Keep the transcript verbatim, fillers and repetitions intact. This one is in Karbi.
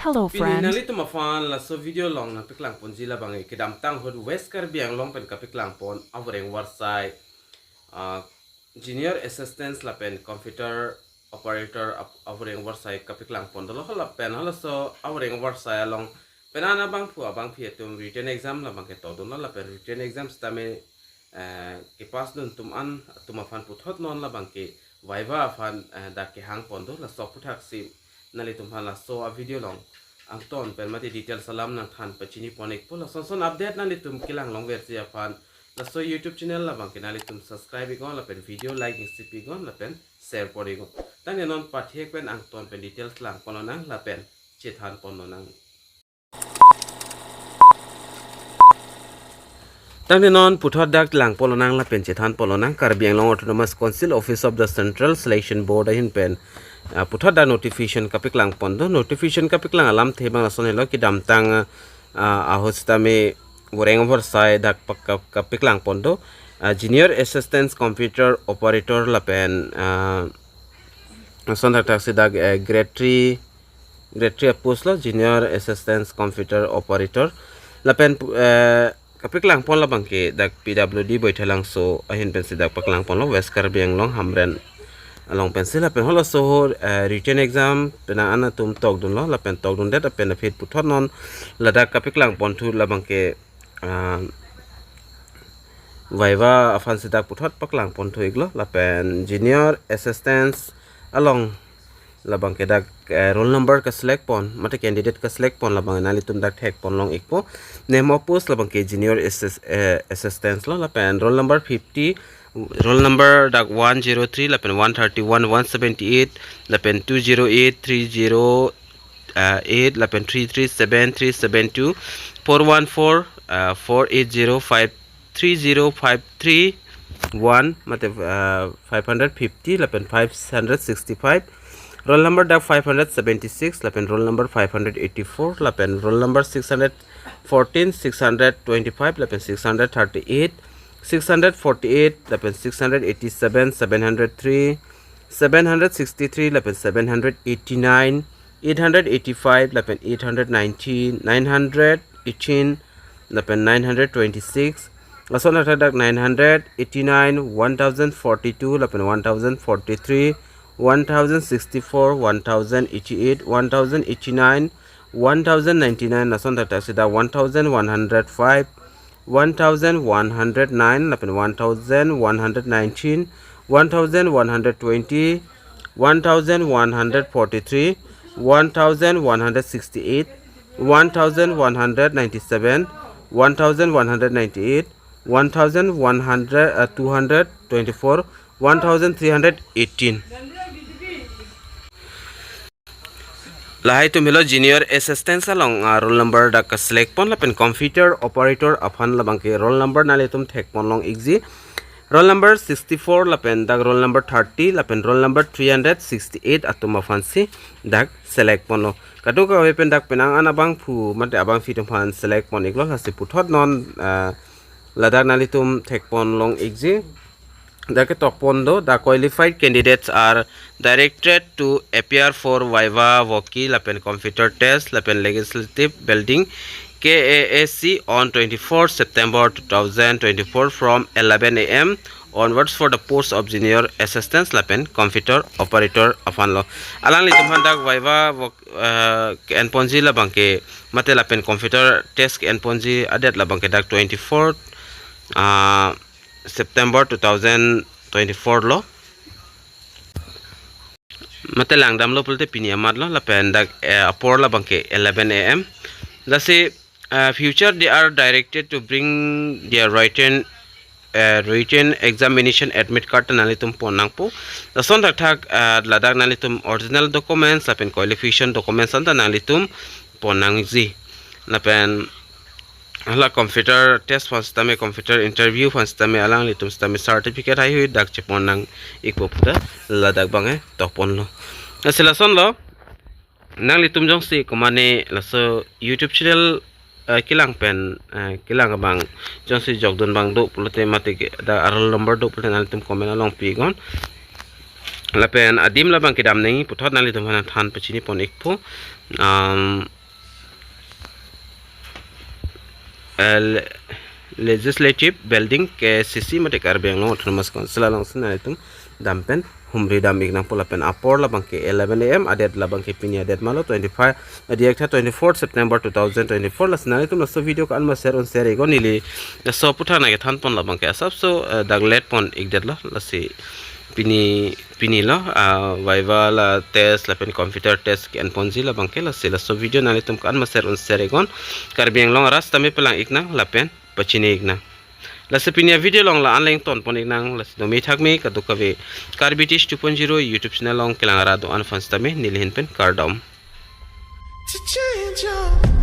Hello, pini friend. Nanglitum aphan laso video along nangpaklang ponji labang ke kedamtang ahut West Karbi Anglong pen kapaklang pon avoreng avarsai, ah, junior assistants lapen computer operator ap-, avoreng avarsai kapaklang pon dolo, lapen halaso avoreng avarsai along penang abangphu abangphi atum written exam labang ke todunlo, lapen written exam sitame, eh, kepass dun atum an atum aphan puthot non labang ke viva aphan, eh, dak kehang pon do. Laso aphuthaksi nanglitum aphan laso a video along angton pen mate details alam nangthan pachini pon ikpo. Lason son update nanglitum kelang longverji aphan laso YouTube channel labang ke nanglitum subscribe iknon lapen video like isi piknon lapen share pon iknon. Tangte non pathek pen angton pen details lang pon lonang lapen chethan pon lonang. Tangte non puthot dak lang pon lonang lapen chethan pon lonang, Karbi Anglong Autonomous Council Office of the Central Selection Board ahin pen, ah, puthot dak notification kapaklang pon do. Notification kapaklang alamthe abang lason helo, kedamtang, ah, ahut sitame avoreng avarsai dak pak-, kap-, kapaklang pon do. Ah, junior assistants computer operator lapen, ah, lason thakthaksi dak, eh, grade three, grade three apost lo, junior assistants computer operator. Lapen pu-, eh, kapaklang pon labang ke dak P W D Baithalangso ahin pensi dak paklang ponlo, West Karbi Anglong Hamren along pensi. Lapen halaso ahut, eh, written exam penang an atum tokdunlo, lapen tokdundet lapen aphi puthot non ladak kapaklang ponthu labang ke, ah, viva aphansi dak puthot paklang ponthu iklo, lapen junior assistants along labang ke dak, eh, roll number kaselect pon mate candidate kaselect pon labang nanglitum dak thek pon long ikpo. Name of post labang ke junior assist-, eh, assistants lo, lapen roll number fifty, roll number dak one zero three lapen one thirty-one, one seventy-eight lapen two zero eight, three zero, uh, eight lapen three three seven, three seven two, four one four, uh, four eight zero five, three zero five three one mate, uh, five hundred fifty lapen five hundred sixty-five, roll number dak five hundred seventy-six lapen roll number five hundred eighty-four lapen roll number six hundred fourteen, six hundred twenty-five lapen six hundred thirty-eight, six hundred forty-eight lapen six hundred eighty-seven, seven hundred three, seven hundred sixty-three lapen seven hundred eighty-nine, eight hundred eighty-five lapen eight hundred nineteen, nine hundred eighteen lapen nine hundred twenty-six. Lason athak dak nine hundred eighty-nine, one thousand forty-two lapen one thousand forty-three, one thousand sixty-four, one thousand eighty-eight, one thousand eighty-nine, one thousand ninety-nine, lason thakthaksi dak one thousand one hundred five, one thousand one hundred nine lapen one thousand one hundred nineteen, one thousand one hundred twenty, one thousand one hundred forty-three, one thousand one hundred sixty-eight, one thousand one hundred ninety-seven, one thousand one hundred ninety-eight, one thousand one hundred, uh, two hundred twenty-four, one thousand three hundred eighteen. Lahai atum helo junior assistants along, ah, roll number dak kaselect pon lapen computer operator aphan labang ke roll number nanglitum thek pon long ikji. Roll number sixty-four lapen dak roll number thirty lapen roll number three hundred sixty-eight atum aphansi dak select ponlo. Kadokave pen dak penang an abangphu mate abangphi atum aphan select pon iklo, lasi puthot non, ah, ladak nanglitum thek pon long ikji. Dak ketok pon do, the qualified candidates are directed to appear for viva voce lapen computer test lapen Legislative Building, K A A C, on twenty-fourth September two thousand twenty-four from eleven A M onwards for the post of junior assistants lapen computer operator aphanlo. Alanglitum aphan dak viva voc-, eh, ke-en ponji labang ke mate lapen computer test ke-en ponji adet labang ke dak twenty-fourth, ah, September two thousand twenty-four lo. Mate langdamlo pulote pini amat lo, lapen dak, eh, apor labang ke eleven A M. Lasi, eh, future they are directed to bring their written, eh, written examination admit card ta nanglitum pon nangpo. Lason thakthak, eh, ladak nanglitum original documents lapen qualification documents anta nanglitum pon nangji. Lapen hala computer test aphan sitame, computer interview aphan sitame alanglitum sitame certificate heihui dak chepon nang ikpo puta ladak abang, eh, tok ponlo. Lasi lasonlo, nanglitum jongsi komane laso YouTube channel, eh, kelang pen, eh, kelang abang jongsi jokdun abang do pulote mate ke dak a-roll number do pulote nanglitum comment along pi iknon. Lapen adim labang kedam nangji puthot nanglitum aphan than pachini pon ikpo. Um, uh, Legislative Building, K A C C mate Karbi Anglong Autonomous Council alongsi nanglitum dampen humri dam-ik nangpo. Lapen apor labangke eleven A M, adet labangke pini adet malo twenty-five, adiak tha twenty-fourth September two thousand twenty-four. Lasi nanglitum laso video ko-an ma share un share-iknon, neli laso aputhak nangkethanpon labangke asapso, uh, daglet pon-ikdetlo. Lasi pini, pini lo, uh, viva la test lapen computer test ke-enponji labangke. Lasi laso video nanglitum ko-an ma share un share-iknon. Karbi Anglong arat sitame pelang-iknang lapen pachini-iknang. Lasi pini avideo along la-an le ingtonpon-iknang. Lasi dome thakme kadokave Karbi Teach two point zero YouTube channel along kelang arat do-an aphan sitame neli ahin pen kardom. To change your